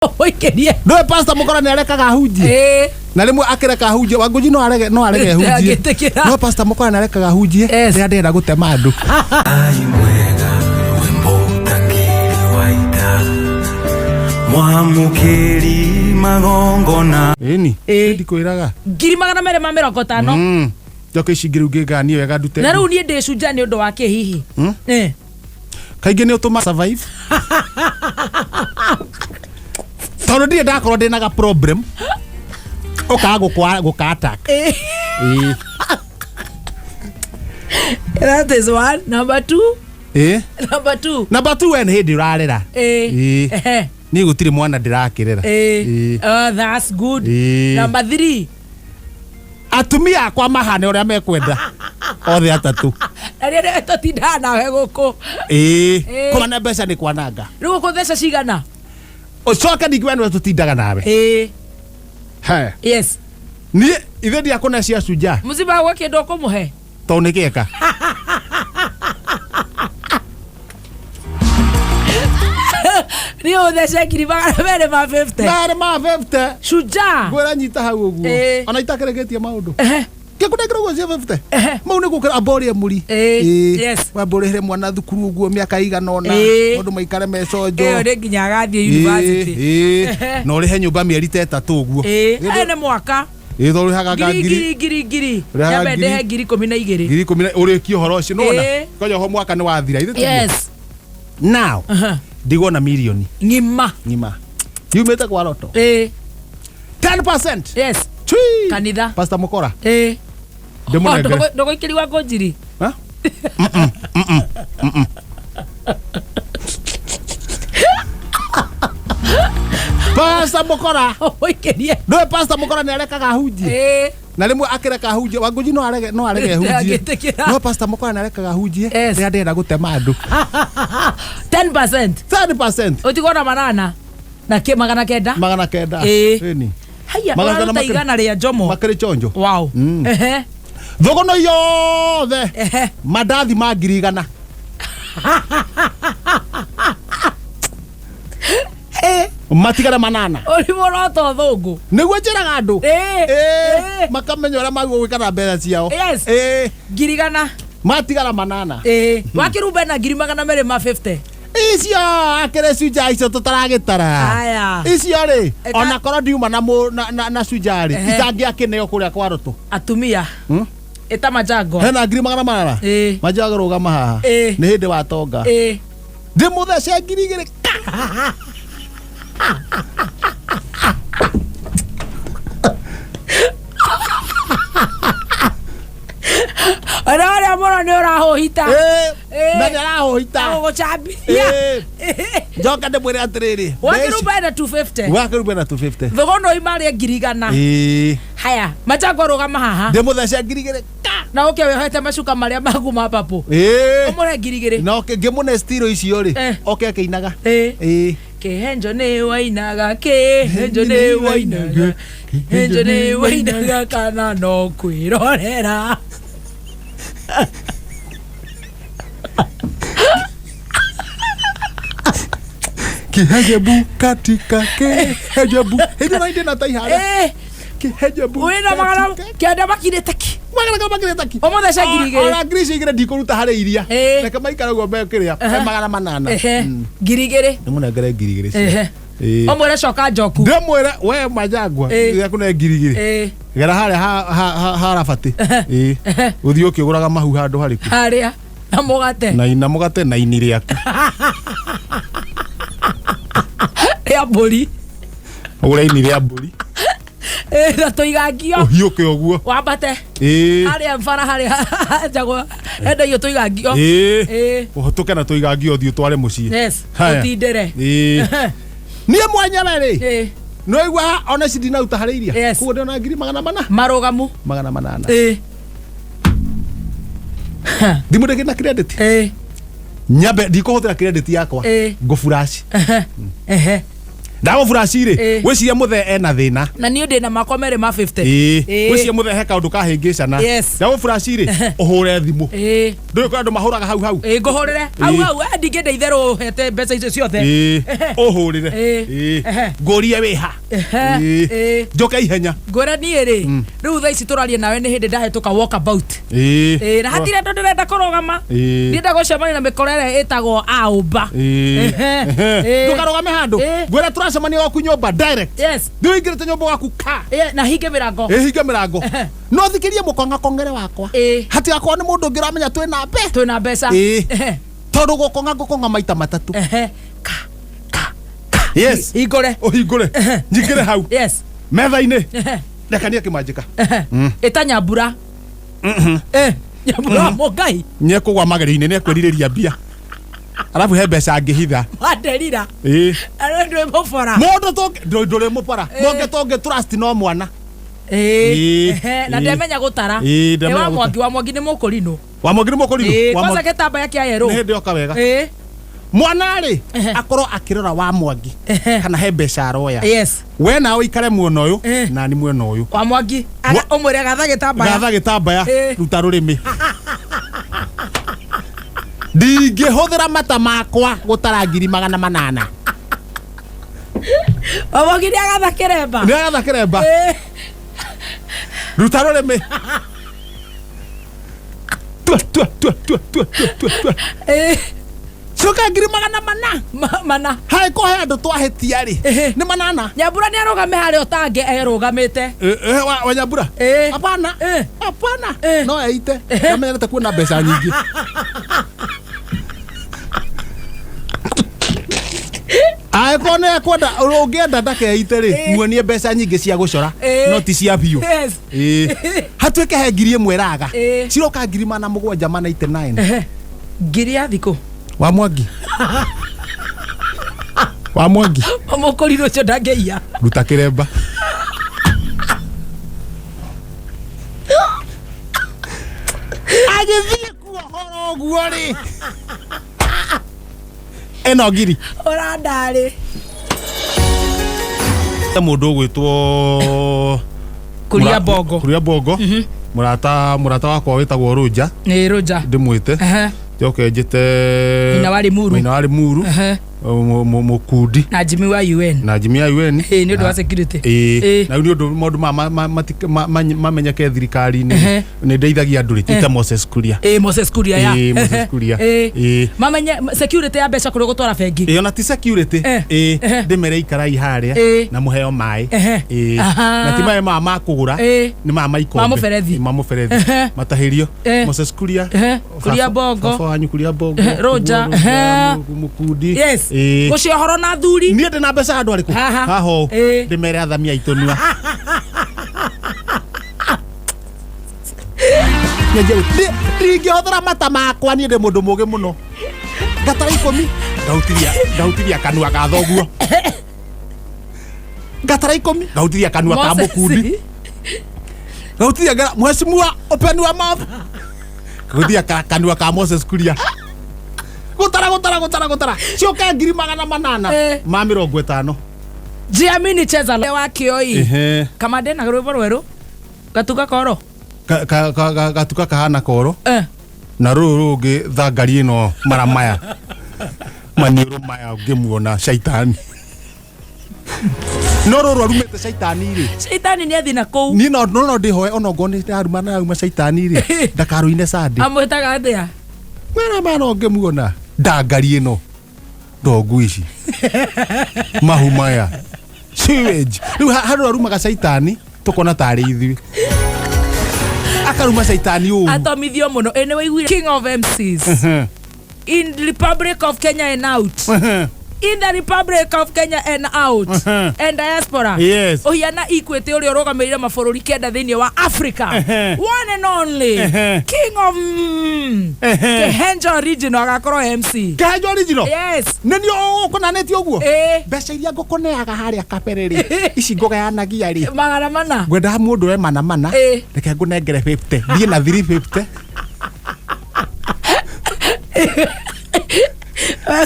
Ũikĩrie. Ndũĩ pastor mũkora nĩ arekaga hunjie. Ĩĩ. Na rĩmwe akĩreka hunjie Wangũnji no arege no arege hunjie. Ndangĩtĩkĩra. No pastor mũkora nĩ arekaga hunjie Yes. rĩrĩa ndĩrenda gũtema andũ. Ai mwega rwĩmbo ũtakĩrĩ wa ita mwamũkĩri magongona. Ĩni. Ĩĩ. Ndikwĩraga. 250,000. Njoke ici ingĩ rĩu ngĩngania wega ndute. Na rĩu niĩ ndĩ cunja nĩ ũndũ wa kĩ hihi? Eh. Kaingĩ nĩ ũtũma survive. Tondũ ndirĩ ndakorwo ndĩna ga problem. Ũkaga gũkwa gũka attack. Eh. Ĩĩ. That is one. Number two. Ĩĩ. Number two. Number two we nĩ hĩndĩ ũrarera. Eh. Ĩĩ. Ehe. Niĩ gũtirĩ mwana ndĩrakĩrera. Eh. Ĩĩ. Oh, that's good. Ĩĩ. Number three. Atumia akwa mahane ũrĩa mekwenda. Othe atatũ. Na rĩrĩa tũtindaga nawe gũkũ. Ĩĩ. Ĩĩ. Kũmana mbeca nĩ kwananga. Rĩu ũkũtheca cigana? Ũcoke ningĩ we nĩwe tũtindaga nawe. Ĩĩ. He. Yes. Niĩ ithe ndiakũne cia cunja Mũcimba gwa kĩndũ ũkũmũhe. tondũ nĩ kĩeka. Niĩ ũthece 250,000. Merĩ ma 50. Shujaa. Ngwĩra nyita hau ũguo. Ĩĩ. Ona itakĩrĩkĩtie maũndũ. Ehe. Ngĩkũnengera ũguo cia 50. Ehe. Mau nĩ gũkĩra amba ũrĩe mũri. Ĩĩ. Ĩĩ. Yes. Wamba ũrĩhĩre mwana thukuru ũguo mĩaka ĩigana ũna. Ĩĩ. Andũ maikare meconjo. Ĩyo nĩ nginya agathiĩ university. Ĩĩ. Ehe. Na ũrĩhe nyũmba mĩeri ta ĩtatũ ũguo. Ĩĩ. Ĩyo nĩ mwaka. Ĩĩ tondũ ũrĩhaga Ngiri ngiri ngiri ngiri ngiri. Ũrĩhaga Nyambe ngiri- ndĩhe 12,000. 10,000 ũrĩkie ũhoro ũcio nĩwona. Ĩĩ. Ngoja ho mwaka nĩ wathira. Ithe tiguo? Yes. Now. Aha. Ndigwo na mirioni Ng'ima. ng'ima. Yumĩte kwa Roto. Ĩĩ. 10%. Yes. Chui. Kanitha. Pastor Mukora. Ĩĩ. Ndĩmũnengere. Ndũgũikĩri wa ngũnjiri. Ha? Pastor Mukora. Ũikĩrie. Ndũĩ Pastor Mukora nĩ arekaga hunjie. Ĩĩ. Na rĩmwe akĩreka hunjie Wangũnji no arege no arege hunjie. Ndangĩtĩkĩra. No Pastor Mukora nĩ arekaga hunjie Yes. rĩrĩa ndĩrenda gũtema andũ. 10%. 10% Ũtigwo na manana. Na kĩ 900. 900. Ĩĩ. Ĩni. Haiya, Magana kenda ũraruta makĩrĩ- 100 rĩa Njomo. Makĩrĩ chonjo. Wow. Mm. Ehe. Thũgũno yothe. Ehe. Mandathi ma 100,000. Eh. Matigara manana. Ũrimũ ũrota ũthũngũ. Nĩguo njĩraga andũ. Ĩĩ. Ĩĩ. Ĩĩ. Makamenya ũrĩa magĩrĩirwo gwĩka na mbeca ciao. Yes. Ĩĩ. 100,000. Matigara manana. Ĩĩ. Wakĩrumba na 250,000. Icio akĩrĩ cunja icio tũtaragĩtara. Aya. Icio rĩ Eka- ona korwo ndiuma na mũ- na- na na cunja rĩ Ehe. itangĩakĩneo kũrĩa kwa Roto. Atumia. Hmm? Ĩta Manjangwa. Hena 800,000. Ĩĩ. Manjangwa rũgama haha. Ĩĩ. Nĩ hĩndĩ watonga. Ĩĩ. Ndĩmũthece 2,000. Ka! Ona ũrĩa mũno nĩ ũrahũhita. Ĩĩ. Ĩĩ. Na nĩ arahũhita. Gũgũcambithia. Ĩĩ. Njoke ndĩmwĩre atĩrĩrĩ. Wakĩrumba ena 250. Wakĩrumba ena 250. Thũgũnũ imarĩe 100,000. Ĩĩ. Haya, Manjangwa rũgama haha. Ndĩmũthece 2,000. Ka! Na ũke wĩohete macuka marĩa maku ma papũ. Ĩĩ. Ũmũre 2,000. Na oke ngĩmũne stiro icio rĩ. Eh. Oke akĩinaga. Ĩĩ. Ĩĩ. Kĩhenjo nĩ wainaga, kĩhenjo nĩ wainaga, kĩhenjo nĩ wainaga kana no kwĩrorera. Kihejebu katika kihejebu. Hĩndĩ ĩno indĩ na tai harĩa. Ĩĩ, Kihejebu. wĩna 900 makirĩte ki. 900 makirĩte ki. Ũmũthece 2,000. Ona 2,000 ndikũruta harĩ iria. Ĩĩ. Reke maikare ũguo mekĩrĩa. Ehe. 800. Ehe, 2,000. Ndĩmũnengere 2,000 cio. Ehe. Ĩĩ. Ũmwĩre coka njoku. Ndĩmwĩre we Manjangwa. Ĩĩ. Ndĩrakũne 2,000. Ĩĩ, Gera harĩa ha harabati. Ĩĩ. Ũthiĩ ũkĩgũraga mahu handũ harĩkũ. harĩa na mũgate Na ina mũgate na ini rĩaku. rĩa mbũri. Ũgũre ini rĩa mbũri. Ĩĩ, na tũigangio. Ũhiũke ũguo. Wambate. Ĩĩ. Harĩa bara harĩa njagwa endagio tũigangio. Ĩĩ. Ĩĩ. Ũhĩtũke na tũigangio ũthiĩ ũtware mũciĩ. Yes. Haya. Ũtindĩre. Ĩĩ. Niĩ mwenyewe rĩ. Ĩĩ. Nĩwaigua ona ici ndinaruta harĩ iria. Yes. Koguo ndĩona 800,000. Marũgamu. 800. Ĩĩ. Thimũ ndĩkĩrĩ na credit. Ĩĩ. Nyambe ndikũhũthĩra credit yakwa. Ĩĩ. Ngũburaci. Ehe. Ehe. Ndagå flash rä Ĩĩ. wä cirie må thee ena thä na. Na niĩ ndĩ na makwa merĩ ma 50. Ĩĩ. Ĩĩ. Wä cirie må thee he kaå ndå kahä ngä cana. Yes. Ndagå flash rä å hå re thimå. Ĩĩ. Ndå kå andå mahå raga hau hau. Ĩĩ, ngũhũrĩre hau. Ĩĩ. Hau ndingĩenda itherũ hete mbeca icio ciothe. Ĩĩ. Å hå rä re. Ĩĩ. Ehe. Ngå rie wä ha. Ehe. Ĩĩ. Njoke ihenya. Ngwĩra niĩ rĩ, rĩu thaa ici tũraria nawe nĩ hĩndĩ ndahĩtũka walkabout. Ĩĩ. Ĩĩ, na hatirĩ andũ ndĩrenda kũrũgama. Ĩĩ. Ndienda gũcemania na mĩkora ĩrĩa ĩtagwo aũmba. Ehe. Ĩĩ. Ndå handå. Ĩĩ. Ngwä ra tå racemania gwaku nyå direct. Yes. Ndå ingä rä te nyå mba gwaku ka. Ĩĩ, na hinge mĩrango. Ä hinge mä rango. Ehe. No thikä rie må konga kongere wakwa. Ĩĩ. Hatigakorwo nä må ndå å ngä ramenya twä na mbe. Twĩna mbeca. Ĩĩ. Ehe. Tondå gå konga ngå konga maita matatå. Ehe. Ka ka ka. Yes. Hingũre. Å hingå re nyingä re hau Yes. metha-inä. Ehe. Rekania kä manjä ka. Ehe. Ĩta Nyambura. Nyambura wa Mũngai. Nä ekå gwa magerio-inä, nä ekwä rirä ria mbia, arabu he mbeca angä hitha. Wanderira. Ĩĩ. Arĩa ndwĩ mũbora. Må ndå ndå rä må bora. Ĩĩ. Må ngä tångä trust no mwana. Ĩĩ. Ĩĩ. Ehe, na Ĩĩ. ndemenya gũtara. Ĩĩ, ndemenya Ĩ, wa gũtara. Mwangi, wa Mwangi nĩ mũkũrinũ. Wa Mwangi nä må kå Ĩĩ, rinå. kwanza gĩtambaya kĩa yerũ. Nä hä ndä yoka wega. Ĩĩ. Mwana rä Ehe. akorwo akä rora wa Mwangi Ehe. kana he mbeca aroya. Yes. We nawe ikare mwena å yå Eh. nani mwena å yå. Wa Mwangi ũmwĩre gatha gĩtambaya. Gatha gä tambaya. Eh. Ruta rå rä mä ndingä hå thä ra mata makwa gå tara 800,000. Wa Mwangi nĩ agatha kĩremba. Nä agatha kä remba. Ĩĩ. Ruta rå rä mä tua tua tua tua tua tua tua tua. Ĩĩ. Coka 400,000. Mana. Harä ko he andå twahä tia rä Ehe. nä manana. Nyambura nĩ arũgame harĩa ũtange erũgamĩte. Wanyambura. Ĩĩ. Hapana. Eh. Hapana. Eh. No eite amenyerete kuona mbeca nyingä. Angĩkorwo nĩ ekwenda ũngĩenda ndakeite rĩ, Eh. muonie mbeca nyingĩ cia gũcora, Eh. no ti cia biũ. Yes. Ĩĩ. Hatuĩke he 1,000 ĩraga, Eh. ciroka 799. Ehe. Ngiri ya thikũ. Wa Mwangi, wa Mwangi. Mũkũrinũ ũcio ndangĩiya. Ruta kĩremba. Agĩthiĩ kuohora ũguo rĩ, ĩno ngiri. Ũrandarĩ. Mũndũ ũgwĩtwo Kuria Bongo. Kuria Bongo, mũrata wakwa wĩtagwo Rũnja. Nĩ Rũnja. Ndĩmwĩte. Ehe. Njoke njĩte Maina wa Limuru. Maina wa Limuru. Ehe. Mũkundi. Na Jimmy wa UN. Na Jimmy ya UN. Ĩĩ, nĩ ũndũ wa security. Ĩĩ. Ĩĩ. Na rĩu nĩ ũndũ maũndũ mamenyeke thirikari-inĩ Ehe. nĩ ndeithagia andũ rĩ, twĩte Moses Kuria. Ĩĩ, Moses Kuria ya. Ĩĩ, Moses Kuria. Ĩĩ. Ĩĩ. Mamenye security ya mbeca kũrĩa ũgũtwara bengi. Ĩĩ, ona ti security. Eh. Ĩĩ, Ehe. ndĩmere ikarai harĩa Ĩĩ. na mũheo maĩ. Ehe. Ĩĩ. Aha. Na ti maĩ maya ma kũgũra, Ĩĩ. nĩ maya ma ikombe. Ma mũberethi. Ĩĩ, ma mũberethi. Ehe. Matahĩrio. Eh. Moses Kuria. Ehe. Kuria Baba- Bongo. baba wanyu Kuria Bongo. Ehe, Rũnja. Rũnja, Ehe. Mũkundi. Yes. Ĩĩ. Gũcio horo na thuri. Niĩ ndĩ na mbeca handũ arĩkũ? Haha. Haha ũũ. Ĩĩ. Ndĩmere athami aitũ nua. Ndingĩhũthĩra mata makwa, niĩ ndĩ mũndũ mũgĩ mũno. Ngatara ikũmi ngahutiria kanua ka thoguo. Ngatara ikũmi ngahutiria kanua ka Moses. mũkundi, ngahutiria ngara mheshimiwa, open your mouth, ngahutiria kanua ka Moses Kuria. Gũtara gũtara gũtara gũtara cioka 850. Eh. Ma 50. Jiamini cheza wa Kioi. Ehe. Kamande na rwĩmbo rwerũ. Gatuka koro. Gatuka kahana koro. Eh. Na rũrũ rũngĩ thangari ĩno mara maya maniũrũ maya ũngĩmuona caitani, no rũrũ arumĩte caitani rĩ. Caitani nĩ athi na kũu. Niĩ no ndĩhoe ona ongorwo nĩ ndaruma na aruma caitani rĩ, ndakarũine candi. Amwĩtaga atĩa? Mara maya no ngĩmuona ndangari ĩno ndongu ici mahu maya sewage rĩu handũ arumaga caitani tũkona tarĩ ithuĩ akaruma caitani ũru. Atomithio mũno. Ĩ, nĩ waiguire King of MCs in Republic of Kenya and out. In the Republic of Kenya and out. And diaspora. Yes. Ũhiana Equity ũrĩa ũrũgamĩrĩire mabũrũri kenda thĩinĩ wa Africa. One and only. King of Kehenjo original agakorwo MC. Kehenjo original. Yes. Nĩ niĩ ũkũnanĩtie ũguo. Ĩĩ. Mbeca iria ngũkũneaga harĩa kabere rĩ, ici ngũgayanagia rĩ, 400. ngwendaga mũndũ we mana mana. Ĩĩ. Reke ngũnengere 50 thiĩ na 350.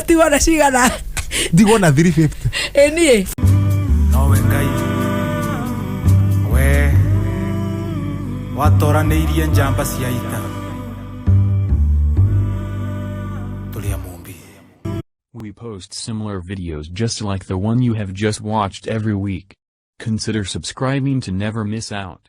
Stigwo na cigana? Ndigwo na 350. Ĩ niĩ. Watoranĩirie njamba cia ita. Tũrĩ a Mũmbi. We post similar videos just like the one you have just watched every week. Consider subscribing to never miss out.